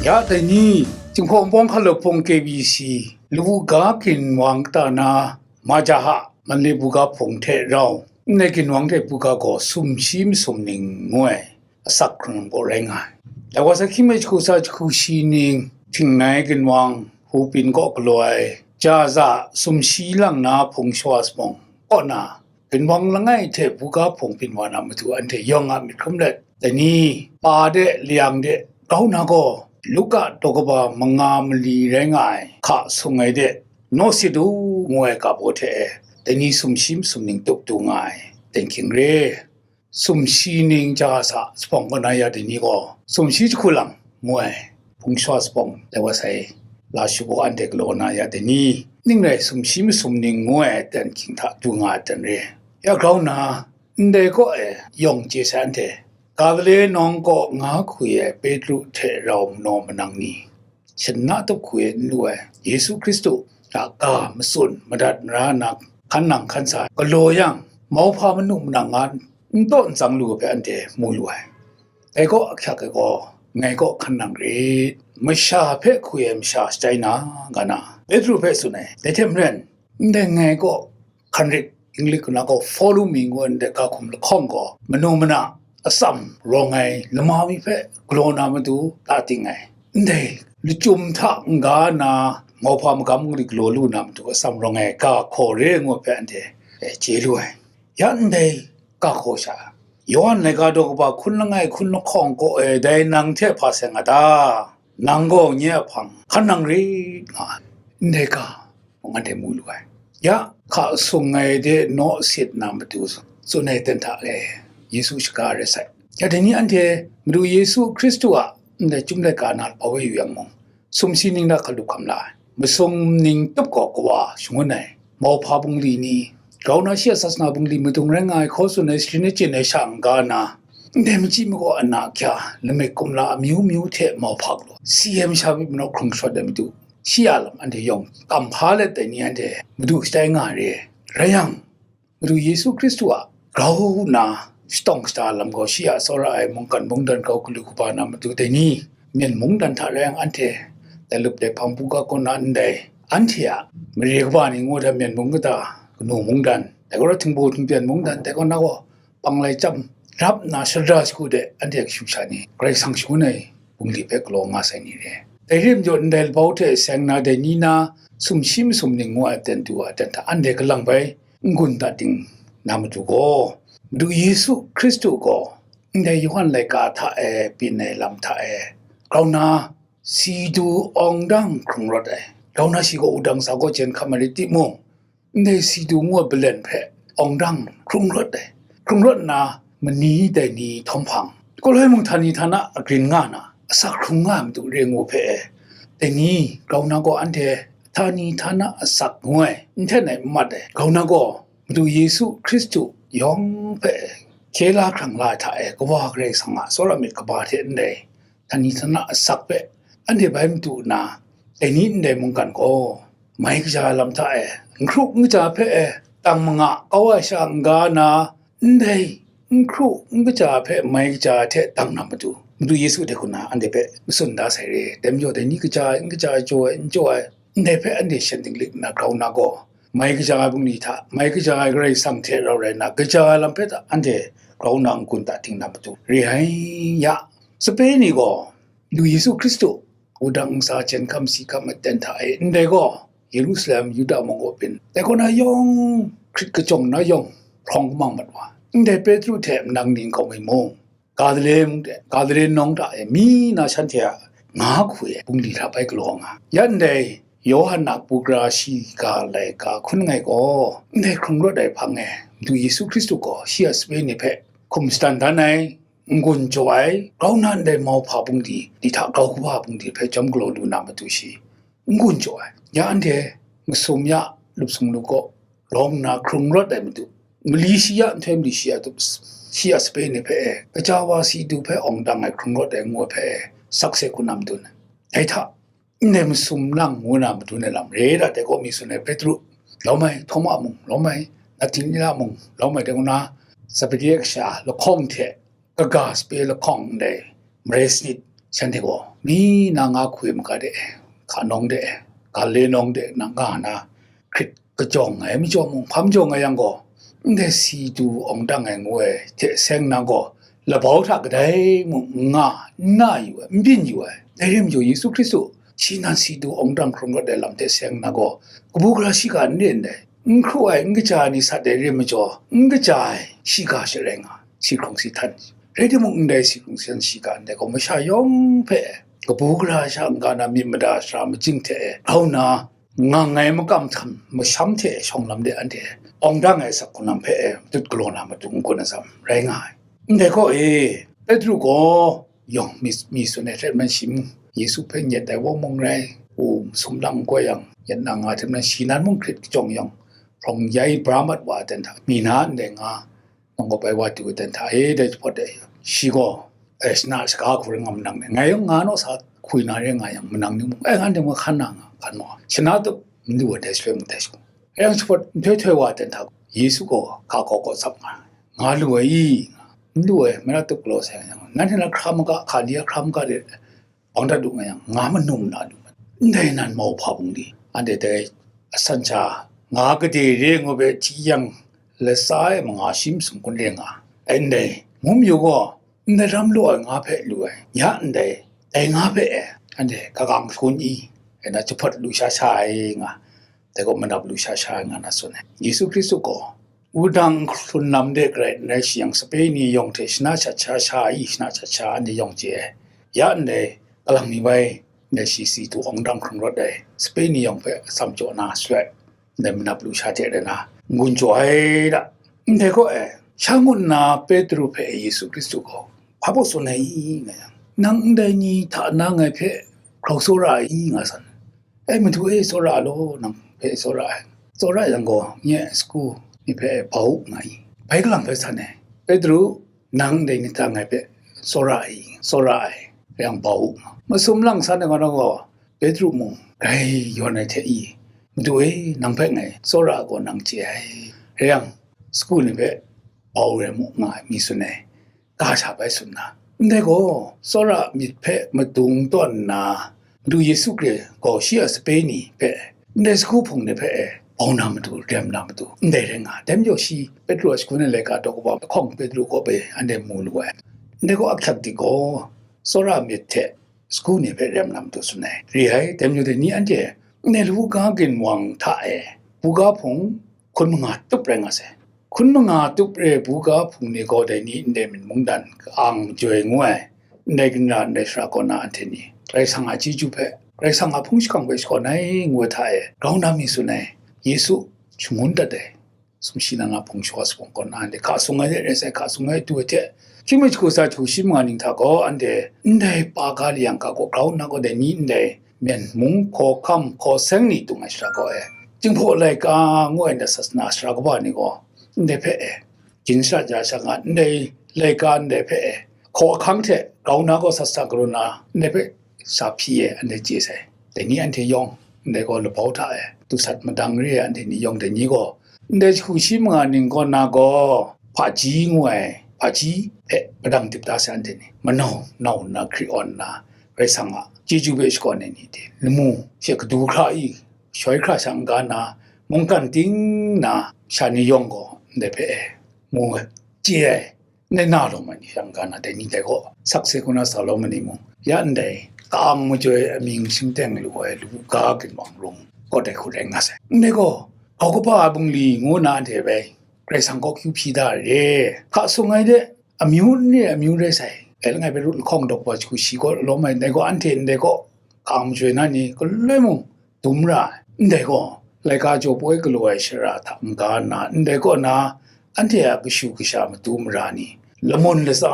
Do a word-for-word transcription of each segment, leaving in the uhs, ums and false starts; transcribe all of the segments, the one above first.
Ya dai ni, Jinghpaw Wunpawng Hkalawt Hpung K B C, lawu ga ginwang kata na, Majaha, Manle buga hpung hte rau, ndai ginwang hte buga gaw sumshi masum ning ngu ai asak hkrung gaw rai nga ai. Dai wa sa hkying mi jahku sa jahku shi ning, htingnai ginwang, Hupin kaw galaw ai, Jaza sumshi lang na hpung shawa samawng kaw na, ginwang langai hte buga hpung byin wa na matu anhte yawng a myit hkrum let, dai ni, pa de, layang de, grau na gaw, Luka daw kaba manga mali rai nga ai, hka sung ai de, naw sit u, ngu ai ga baw hte e, dai ni sumshi masum ning tup du nga ai, ten hkying re. Sumshi ning ja sa, sabawng kaw na ya dai ni gaw, sumshi jahku lang, ngu ai, hpung shawa sabawng, dai wa sai, la shu gaw anhte galaw na ya dai ni, ning rai sumshi masum ning ngu ai ten hkying hta du nga ai ten re. Ya grau na, ndai kaw e yawng chye sai anhte, Galile nawng kaw nga hku ai Petru hte rau manaw manang ni, shanna tup hku e n lu ai, Yesu Hkristu a ga matsun madat mara na hkan nang hkan sa galaw yang, mauhpa manu manang nga n taw n tsang lu ai hpe anhte mu lu ai. Dai kaw ahkyak ai gaw, ngai kaw hkan nang rit, masha hpe hku ai masha shatai na, nga na, Petru hpe tsun ai. Dai hte maren, ndai ngai kaw hkan rit, Inglik na gaw follow me ngu ai ndai ga hkum lahkawng gaw, manu mana atsam rawng ai lama mi hpe galaw na matu ta ting ai. Ndai lachyum hta n-ga na, mauhpa magam galaw lu na matu atsam rawng ai ga hkaw re ngu ai hpe anhte, eh, chye lu ai. Ya ndai ga hkaw sha, Yawhan laika daw kaba hkun langai hkun lahkawng kaw e dai nang hte hpa seng a ta? Nang gaw nye a hpang hkan nang rit nga ai, ndai ga mung anhte mu lu ai. Ya, hka sung ai de naw sit na matu tsun ai ten hta e, Yesu shaga rai sai. Ya, dai ni anhte Madu Yesu Hkristu a ndai Chyum laika na lapau e yu yang mung, sumshi ning hta hkalup hkam la ai. Masum ning tup gaw kawa shangun ai, mauhpa bungli ni, grau na shi a sasana bungli madung rai nga ai hkaw tsun ai sharin achyin ai sha n-ga na, ndai machyi makaw ana ahkya, lamik kumla amyu myu hte mauhpa galaw, si ai masha hpe manaw hkrung shawt ai matu, shi a lam anhte yawng kam hpa let ai ni anhte madu shatai nga re. Rai yang, Madu Yesu Hkristu a grau nna shatawng shata lam gaw shi a tsawra ai mungkan mungdan grau galu kaba na matu dai ni, Myen mungdan hta rai yang anhte dai lup dai hpang buga kaw na ndai, anhte a mare kaba ni ngu ai hta Myen mung kata kanu mungdan, dai gaw htingbu htingpyan mungdan, dai kaw na gaw panglai chyam rap nna shadra shagu de anhte kashu sha ni, Karai Kasang shangun ai bungli hpe galaw nga sai ni re. Dai re majaw ndai labau hte seng na dai ni na sumshi masum ning ngu ai aten du a aten hta anhte kalang bai n-gun dat ting na matu gaw, Madu Yesu Hkristu gaw ndai Yawhan laika hta e byin ai lam hta e grau na si du awng dang hkrung rawt ai, grau na shi gaw wudang sa gaw jen hkam ai rai timung, ndai si du ngu ai balen hpe awng dang hkrung rawt ai, hkrung rawt nna mani dai ni htawm hpang, galoi mung htani htana agrin nga na, asak hkrung nga ai matu re ngu hpe e, dai ni grau na gaw anhte htani htana asak ngu ai, n hten ai n mat ai, grau na gaw Madu Yesu Hkristu yawng hpe hkye la hkrang la ai hta e, Kawa Karai Kasang a tsawra myit kaba hte ndai htani htana asak hpe anhte bai madu nna, dai ni ndai mungkan gaw mai kaja ai lam hta e, n hkru n kaja hpe e, tang manga kau ai sha n-ga na, ndai n hkru n kaja hpe mai kaja ai hte dang na matu, Madu Yesu dai hku na anhte hpe matsun da sai re. Dai majaw dai ni kaja ai, n kaja ai, jaw ai, n jaw ai, ndai hpe anhte shen dinglik nna grau na gaw, mai kaja ai bungli hta, mai kaja ai Karai Kasang hte rau rai nna, kaja ai lam hpe hta anhte grau nna n-gun ta ting na matu re ai. Ya, sape ni gaw, Madu Yesu Hkristu wudang ntsa jen hkam si hkam aten hta e, ndai gaw, Yerusalem, Yuda mung kaw byin, dai kaw na yawng, hkrit kajawng na yawng, hprawng kumang mat wa, ndai Petru hte manang ning kau mi mung, Galile mung de, Galile nawng hta e mi na shanhte a nga hku e bungli hta bai galaw nga. Ya ndai Yawhan a bugra shiga laika hkun langai gaw, ndai hkrung rawt ai hpang e Madu Yesu Hkristu gaw shi a sape ni hpe hkum shadan dan ai, n-gun jaw ai, grau na ndai mauhpa bungli ni hta grau kaba bungli hpe jawm galaw lu na matu shi n-gun jaw ai. Ya anhte masum ya lup sung lu gaw, rawng nna hkrung rawt ai matu, mali shi ya nhtoi mali shi ya tup, shi a sape ni hpe e, kaja wa si du hpe awng dang ai hkrung rawt ai ngu ai hpe e, sakse hku na madun ai. Dai hta, ndai masum lang ngu na madun ai lam re da, dai kaw mi tsun ai Petru, lawm ai Htawma mung, lawm ai Nahtani-ela mung, lawm ai dai kaw na Zebedi kasha lahkawng hte kaga sape lahkawng ndai marai sanit shanhte gaw mi na nga hkui maga de, hka nawng de, ga le nawng de na nga na, hkrit kajawng ai majaw mung, hpa majaw nga yang gaw, ndai si du awng dang ai ngu ai hte seng na gaw, labau hta kadai mung n nga, n na yu ai, n byin yu ai. Dai rai majaw, Yesu Hkristu shi nan si du awng dang hkrung rawt ai lam hte seng na gaw, kabu gara shiga n re ndai, n hkru ai, n kaja ai ni sat ai rai majaw, n kaja ai shiga she rai nga, si hkrung si htan. Rai timung, ndai si hkrung si htan shiga ndai gaw masha yawng hpe kabu gara sha n-ga na myit mada sara majing hte grau nna, ngang ai makam htam masham hte shawng lam de anhte awng dang ai asak hku nang hpe matut galaw na matu n-gun atsam rai nga ai. Ndai gaw e, Petru gaw yawng mi, mi tsun ai hte mung shi mung, Yesu hpe nyet ai wa mung rai, u masum lang n koi yang, yet na nga hte mung shi nan mung hkrit kajawng yang, hprawng yai bra mat wa ai ten hta, mi na ndai nga, nang gaw bai wa du ai ten hta e, dai jahpawt e, shi gaw, e, shana shaga hku rai nga manang ni, ngai yawng nga naw sa hkui na re nga yang, manang ni mung, e, anhte mung hkan na nga, hkan maw, shana tup n du ai dai shaloi mung dai shaloi. Yang jahpawt nhtoi htoi wa ai ten hta, Yesu gaw hka gaw gaw tsap nga, nga lu ai i, nga, n lu ai, mara tup galaw sai yang, nanhte na hkra maga, hka li a hkra maga de, bang dat lu nga yang, nga manum na lu, ndai nan mau hpa bungli, anhte dai asan sha nga gade re ngu hpe hti yang, latsa e manga shi masum kun re nga ai, ndai mum yu gaw, ndai ram lu ai nga hpe lu ai, ya ndai, dai nga hpe e, anhte hka gang hkun i, e na jahpawt lu sha sha ai nga, dai gaw manap lu sha sha ai nga na tsun ai. Yesu Hkristu gaw, wudang hkrun lam de garai n rai shi yang, sape ni yawng hte shana shat sha sha i, shana shat sha anhte yawng chye ai. Ya ndai, kalang mi bai, ndai shi si du awng dang hkrung rawt ai, sape ni yawng hpe atsam jaw na shaloi, ndai manap lu sha hte rai na, n-gun jaw ai da. Ndai gaw e, sha ngut nna Petru hpe Yesu Hkristu gaw, hpa baw tsun ai i, nga yang, nang ndai ni hta na ngai hpe grau tsawra ai i, nga san. E, Madu e, tsawra law, nang hpe tsawra ai. Tsawra yang gaw, nye sagu ni hpe bau nga i. Bai kalang bai san ai. Petru, nang dai ni hta ngai hpe tsawra ai, tsawra ai, yang bau nga. Masum lang san ai gaw, nang gaw Petru mung grai yawn ai hte i, Madu e, nang hpe ngai tsawra ai gaw nang chye ai. Rai yang, sagu ni hpe bau rai mu nga ai mi tsun ai. Ga sha bai tsun na, ndai gaw, tsawra myit hpe madung tawn nna, Madu Yesu Hkri gaw shi a sape ni hpe, ndai sagu hpung ni hpe e, bau na matu, rem na matu, ndai rai nga ai. Dai majaw shi Petru a shagun ai laika daw kaba lahkawng Petru kaw bai anhte mu lu ai. Ndai gaw ahkyak dik gaw, tsawra myit hte sagu ni hpe rem na matu tsun ai, re ai. Dai majaw dai ni anhte, ndai lawu ga ginwang hta e, buga hpung, hkun manga tup rai nga sai. Hkun manga tup re ai buga hpung ni gaw dai ni ndai myit mungdan ka-ang majoi ngu ai, ndai ginra ndai sara kaw na anhte ni, Karai Kasang a chyeju hpe, Karai Kasang a hpung shingkang hpe shakawn ai ngu ai hta e, grau na mi tsun ai, Yesu shangun dat ai, sumshi na nga hpung shawa sabung kaw na anhte hka sung ai de rai sai, hka sung ai du ai hte, hkying mi jahku tsa jahku shi manga ning hta gaw anhte ndai pa ga liyang ga gaw grau nna gaw dai ni ndai, Myen mung hkaw hkam hkaw seng ni dung ai shara gaw e, Jinghpaw laika ngu ai ndai sasana sara kaba ni gaw, ndai hpe e, gin shara ja sha nga, ndai laika ndai hpe e, hkaw ahkang hte grau na gaw sasana galaw na, ndai hpe sa hpyi e, anhte chye sai. Dai ni anhte yawng, ndai gaw labau hta e, dusat madang re ai anhte ni yawng, dai ni gaw, ndai jahku shi manga ning kaw na gaw, hpaji ngu ai, hpaji hpe padang dip da sai anhte ni, manau, nau nna hkri awn nna, Karai Kasang a chyeju hpe shakawn ai ni hte, lamu she kadu hkra i, shawai hkra sha n-ga na, mungkan ting na sha ni yawng gaw ndai hpe e, mu ai, chye ai, ndai na lawm ai ni sha n-ga na, dai ni dai gaw sakse hku na sa lawm ai ni mung, ya ndai ka-ang majoi amying shingteng lu ai lu ga ginwang rung kaw dai hku rai nga sai. Ndai gaw, grau kaba ai bungli ngu na anhte bai, Karai Kasang kaw akyu hpyi da re, hka sung ai de, amyu n re, amyu rai sai. E langai Petru lahkawng daw kaba jahku shi kaw lawm ai, ndai gaw anhte ndai gaw, ka-ang majoi na ni, galoi mung dum ra ai. Ndai gaw, laika jaw poi galaw ai shara hta n-ga nna, ndai kaw na, anhte a kashu kasha matu mara ni, lamun latsa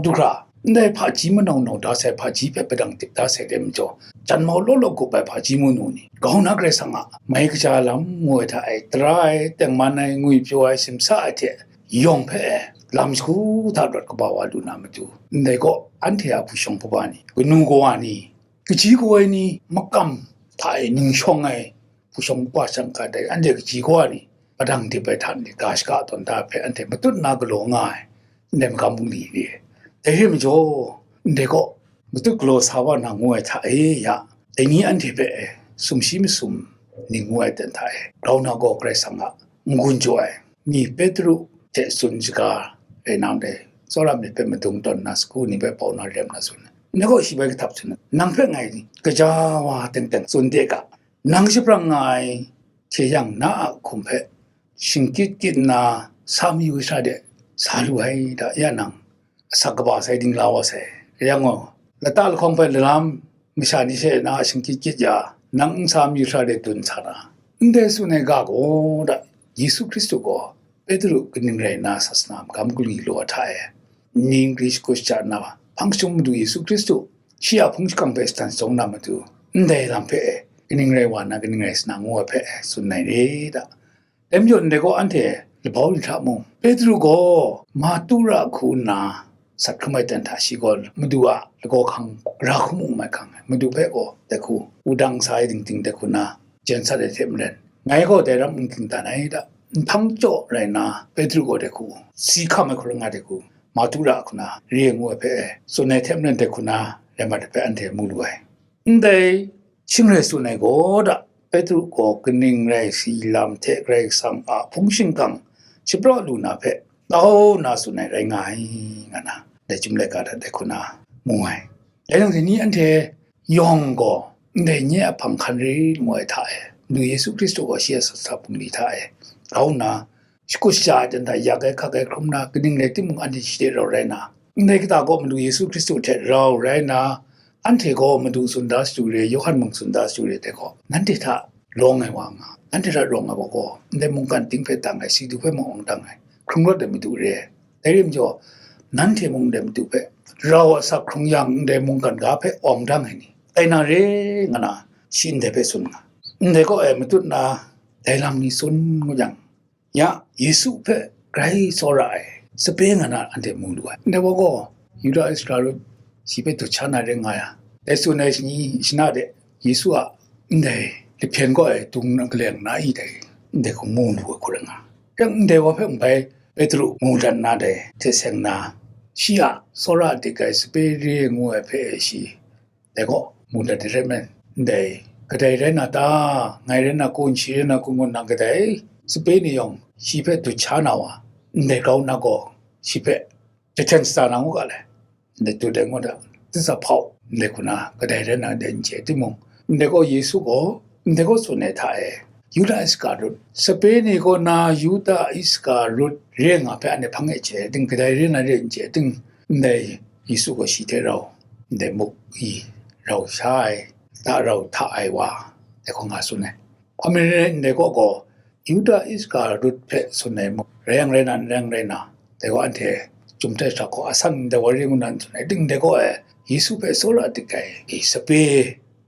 du hkra, ndai hpaji manau nau da sai, hpaji hpe padang dip da sai dai majaw, jan mau law law gup ai hpaji manu ni, grau na Karai Kasang a mai kaja lam ngu ai hta e, tara ai, tengman ai, ngwipyaw ai, simsa ai hte, yawng hpe e, lam shagu hta rawt kaba wa lu na matu, ndai gaw anhte a hpu shawng hpu ba ni, kanu kawa ni, kaji kaw ai ni, makam hta e ning shawng ai hpu shawng hpu ba shang hkan dai, anhte kaji kaw ai ni, padang dip ai hta ni, ga shaka tawn da hpe anhte matut na galaw nga ai, ndai magam bungli re ai. Dai re majaw, ndai gaw, matut galaw sa wa na ngu ai hta e ya, dai ni anhte hpe sumshi masum ni ngu ai ten hta e, grau na gaw Karai Kasang a n-gun jaw ai, mi Petru hte tsun shaga rai nang dai, tsawra myit hpe madung tawn nna, sagu ni hpe bau na rem na tsun ai. Ngai gaw shi bai kahtap tsun ai, nang hpe ngai gaja wa teng teng tsun de ga, nang shabrang nga ai hte yang, na a hkum hpe shingkyit kyit nna sa mayu ai sha de sa lu ai da, ya nang, asak kaba sai dingla wa sai. Rai yang gaw, lata lahkawng hpe lalam masha ni hte na shingkyit kyit ya, nang n sa mayu sha de dun sa na, ndai tsun ai ga gaw da, Yesu Hkristu gaw Petru kaning rai nna sasana magam guli law hta e, ning gri shagu shaja nna hpang shachyum Madu Yesu Hkristu shi a hpung shingkang hpe shatan shadawn na matu, ndai lam hpe kaning rai wa na, kaning rai sa na ngu ai hpe tsun ai re da. Dai majaw ndai gaw anhte labau ni hta mung, Petru gaw Matu ra hku nna sat hkrum ai ten hta shi gaw Madu a lagaw hkang ra hkrum mai hkang, Madu hpe gaw dai hku wudang sa ai dingding dai hku na jen sat ai hte maren, ngai gaw dai ram n ging dan ai da, nhtang jaw rai nna Petru gaw dai hku si hkam ai hkrum nga dai hku, Matu ra hku na re ngu ai hpe tsun ai hte maren dai hku na rai mat ai hpe anhte mu lu ai. Ndai shing rai tsun ai gaw da, Petru gaw kaning rai si lam hte Karai Kasang a hpung shingkang shapraw lu na hpe kau na tsun ai rai nga ai, nga na dai chyum laika hta dai hku na mu ai. Dai jang, dai ni anhte yawng gaw ndai nye a hpang hkan re ngu ai hta e, Madu Yesu Hkristu gaw shi a sat sa bungli hta e grau nna, shakut shaja ai ten hta yak ai hkak ai hkrum na, kaning rai timung anhte shi hte rau rai na, ndai kata gaw Madu Yesu Hkristu hte rau rai na, anhte gaw Madu tsun da shadu re, Yawhan mung tsun da shadu re, dai gaw nanhte hta lawng ai wa nga, nanhte hta rawng ai wa gaw ndai mungkan ting hpe dang ai, si du hpe mung awng dang ai, hkrung rawt ai Madu re. Dai rai majaw, nanhte mung ndai Madu hpe rau asak hkrung yang, ndai mungkan ga hpe awng dang ai ni tai na re, nga na shi ndai hpe tsun nga. Ndai gaw e matut na dai lam ni tsun ngu yang, ya, Yesu hpe grai tsawra ai sape nga na anhte mu lu ai. Ndai wa gaw, Yuda Iskarut shi hpe dut sha na rai nga ya, dai tsun ai shani shana de Yesu a ndai lahpyen gaw e dung na kaleng na i dai, ndai hku mu lu ai hku rai nga. Yang ndai wa hpe mung bai Petru mu dat na dai hte seng na, shi a tsawra dik ai sape re ngu ai hpe shi dai gaw, mu dat ai hte maren, ndai kadai rai na ta, ngai rai na kun, shi rai na kun ngu nna kadai sape ni yawng shi hpe dut sha na wa, ndai grau na gaw shi hpe jahten shada na ngu ga le, ndai dut ai ngu da, disa hpau, ndai hku na kadai rai na dai n chye timung, ndai gaw Yesu gaw, ndai gaw tsun ai hta e, Yuda Iskarut, sape ni kaw na Yuda Iskarut re nga hpe anhte hpang e chye ting, kadai re na re n chye ting, ndai Yesu gaw shi hte rau, ndai muk i rau sha ai, da rau hta ai wa, dai hku nga tsun ai. Hpa marin rai, ndai kaw gaw Yuda Iskarut hpe tsun ai muk, rai yang rai na, n rai yang rai na, dai gaw anhte chyum hte hkrak gaw asan ndai wa re ngu na n tsun ai ting, dai gaw e Yesu hpe tsawra dik ai sape,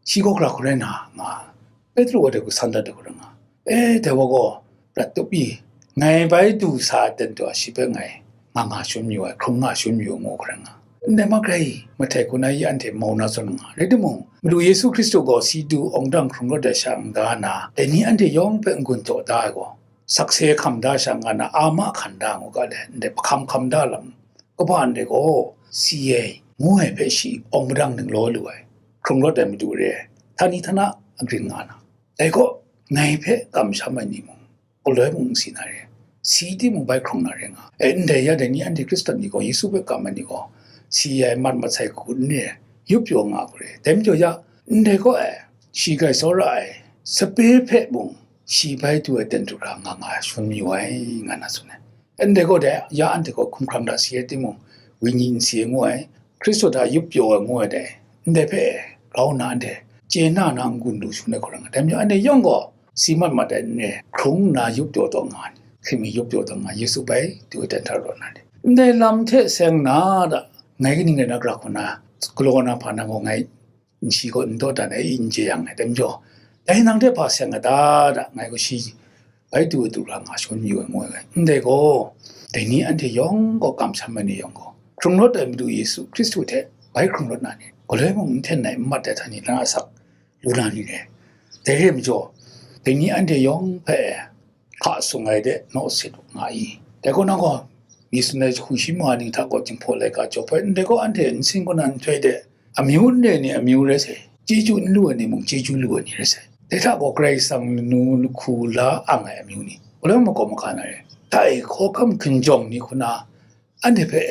shi gaw hkra hkra rai na nga, Petru wa dai hku san dat ai hku rai nga, e, dai wa gaw prat tup i, ngai bai du sa ai ten hta shi hpe ngai nga nga shangun mayu ai, hkrung nga shangun mayu ai ngu hkra rai nga. Ndai ma grai mahtai hku na i anhte mau na zawn nga, rai timung, Madu Yesu Hkristu gaw si du awng dang hkrung rawt ai sha n-ga na, dai ni anhte yawng hpe n-gun jaw da ai gaw, sakse hkam da sha n-ga na, a ma hkan da ngu ga le, ndai hkam hkam da lam kaba ndai gaw, si ai, ngu ai hpe shi awng padang ning law lu ai, hkrung rawt ai Madu re ai, htani htana agring nga na, dai gaw, ngai hpe kamsham ai ni mung, galoi mung n si na re, si timung bai hkrung na re nga. E, ndai ya dai ni anhte Hkristan ni gaw, Yesu hpe kam ai ni gaw, si ai mat masai hku n re, yup pyaw nga hku re. Dai majaw ya, ndai gaw e, shi grai tsawra ai sape hpe mung, shi bai du ai ten hta hkra nga nga shangun mayu ai, nga na tsun ai. Ndai gaw dai ya anhte gaw hkumhkrang hta si ai timung, wenyi n si ai ngu ai, Hkristu hta yup pyaw ai ngu ai dai, ndai hpe grau nna anhte chye na na n-gun lu shangun ai hku rai nga. Dai majaw anhte yawng gaw si mat mat ai n re, hkrung nna yup pyaw taw nga ai, hkrit mi yup pyaw taw nga, Yesu bai du ai ten hta rawt na ni, ndai lam hte seng na da, ngai kaning rai na gra hku na, galaw na hpa na gaw ngai n shi gaw n dawdan ai, n jeyang ai, dai majaw, dai nang hte hpa seng a ta da, ngai gaw shi bai du ai du hkra nga shangun mayu ai ngu ai. Ndai gaw, dai ni anhte yawng gaw kamsham ai ni yawng gaw, hkrung rawt ai Madu Yesu Hkristu hte bai hkrung rawt na ni, galoi mung n hten ai, n mat ai htani htana asak lu na ni re. Dai re ai majaw, dai ni anhte yawng hpe hka sung ai de naw sit nga i. Dai kaw na gaw, missionary jahku shi ma ni hta gaw Jinghpaw laika jaw hpe, ndai gaw anhte nsin kaw na nhtoi de Amyu n re ni amyu rai sai, chyeju n lu ai ni mung chyeju lu ai ni rai sai. Dai hta gaw Karai Kasang lanu lahku la ang ai amyu ni, palawng makawp maga na re, dai hkawhkam hkinjawng ni hku na, anhte hpe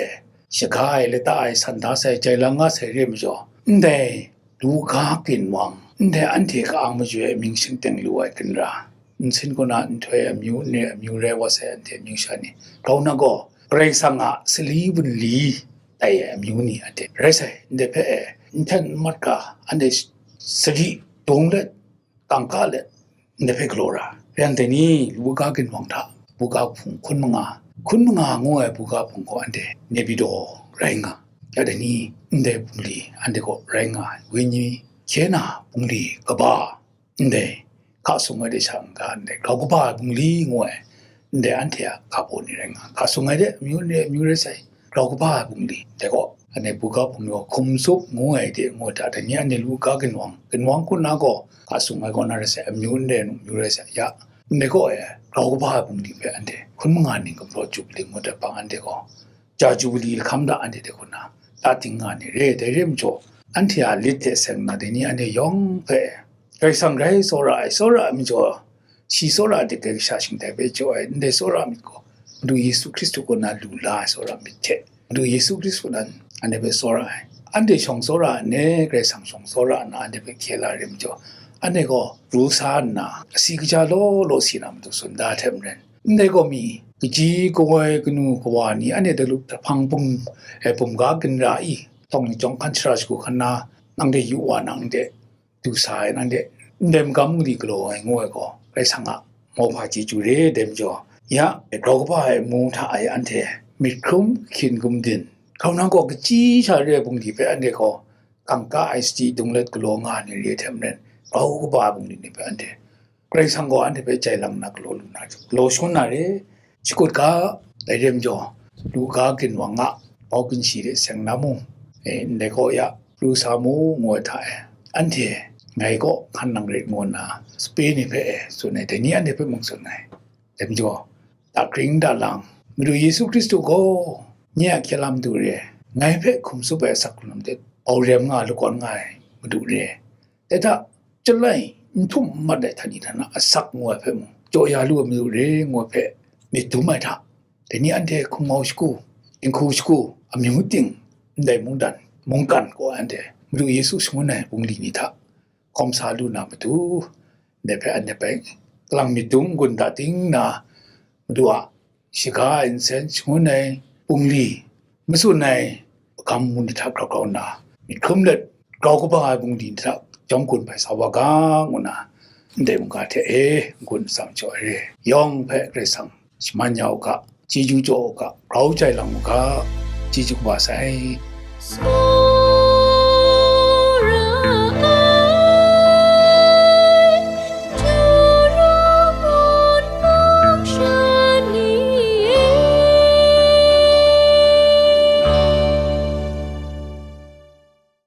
shaga ai, lata ai, san da sai, jai lang nga sai re ai majaw, ndai Luka ginwang, ndai anhte ka-ang majoi ai amying shingteng lu ai ginra, nsin kaw na nhtoi amyu, n re amyu rai wa sai anhte amyu sha ni, grau na gaw, Karai Kasang a sali wunli tai ai amyu ni anhte rai sai, ndai hpe e, n hten n mat ga, anhte sali dung let, kangka let, ndai hpe galaw ra. Rai yang dai ni, Luka ginwang hta, buga hpung hkun manga, hkun manga ngu ai buga hpung gaw anhte Nepidaw rai nga, ya dai ni, ndai bungli anhte kaw rai nga ai, wenyi hkye na bungli kaba, ndai hka sung ai de sha n-ga, ndai grau kaba ai bungli ngu ai, ndai anhte a ga baw ni rai nga, hka sung ai de amyu n re amyu rai sai, grau kaba ai bungli, dai gaw, anhte buga hpung ni gaw hkum sup ngu ai de ngu ai hta, dai ni anhte Luka ginwang, ginwang hku na gaw, hka sung ai kaw na rai sai, amyu n re nu, amyu rai sai, ya, ndai gaw e, grau kaba ai bungli hpe anhte hkun manga ning gumhpraw jubli ngut ai hpang anhte gaw, ja jubli lahkam da anhte de hku na, ta ting nga ni re. Dai re ai majaw, anhte a lit de seng na dai ni anhte yawng hpe, Karai Kasang grai tsawra ai, tsawra ai majaw, shi tsawra ai de kasha shingtai hpe jaw ai, ndai tsawra myit gaw, Madu Yesu Hkristu kaw na lu la ai tsawra myit hte, Madu Yesu Hkristu nan anhte hpe tsawra ai. Anhte shawng tsawra ai ne, Karai Kasang shawng tsawra ai na anhte hpe hkye la re ai majaw, anhte gaw pru sa nna, asi kaja law law si na matu tsun da ai hte maren, ndai gaw mi, kaji kawai kanu kawa ni, anhte dalup dahpang bum, e, bumga ginra i, tawng ni jawng hkan shara shagu hkan na, nang de yu wa nang de, du sa ai, nang de ndai magam mali galaw ai ngu ai gaw, Karai Kasang a mauhpa chyeju re, dai majaw, ya, grau kaba ai amu hta e anhte myit hkrum hkyin gumdin, grau na gaw kachyi sha re ai bungli hpe anhte gaw kangka ai sadi dung let galaw nga ai ni re ai hte maren, grau kaba ai bungli ni hpe anhte Karai Kasang gaw anhte hpe jai lang nna galaw lu na, galaw shangun na re, shakut ga, dai re ai majaw, Luka ginwang a bau ginshi de seng na mu, e, ndai gaw ya, pru sa mu, ngu ai hta e, anhte ngai kaw hkan nang rit ngu nna, sape ni hpe e tsun ai, dai ni anhte hpe mung tsun ai. Dai majaw, dakring dalang, Madu Yesu Hkristu gaw, nye a hkye lam du re, ngai hpe hkum tsup ai asak hkrung lam de, bau rem nga, lakawn nga ai Madu re. Dai hta, chyalai, n htum n mat ai htani htana asak ngu ai hpe mung, jaw ya lu ai Madu re, ngu ai hpe myit dum ai hta, dai ni anhte hkumngau shagu, dinghku shagu, amyu ting, ndai mungdan, mungkan gaw anhte Madu Yesu shangun ai bungli ni hta kawm sa lu na matu, ndai hpe anhte bai kalang myit dum n-gun da ting nna, Madu a shaga ai nsen shangun ai bungli, matsun ai magam mung ni hta grau grau nna, myit hkrum let grau kaba ai bungli ni hta jawm gun bai sa wa ga, ngu nna, ndai mungga hte e n-gun atsam jaw ai re. Yawng hpe Karai Kasang shaman ya u ga, chyeju jaw u ga, grau jai lang u ga, chyeju kaba sai.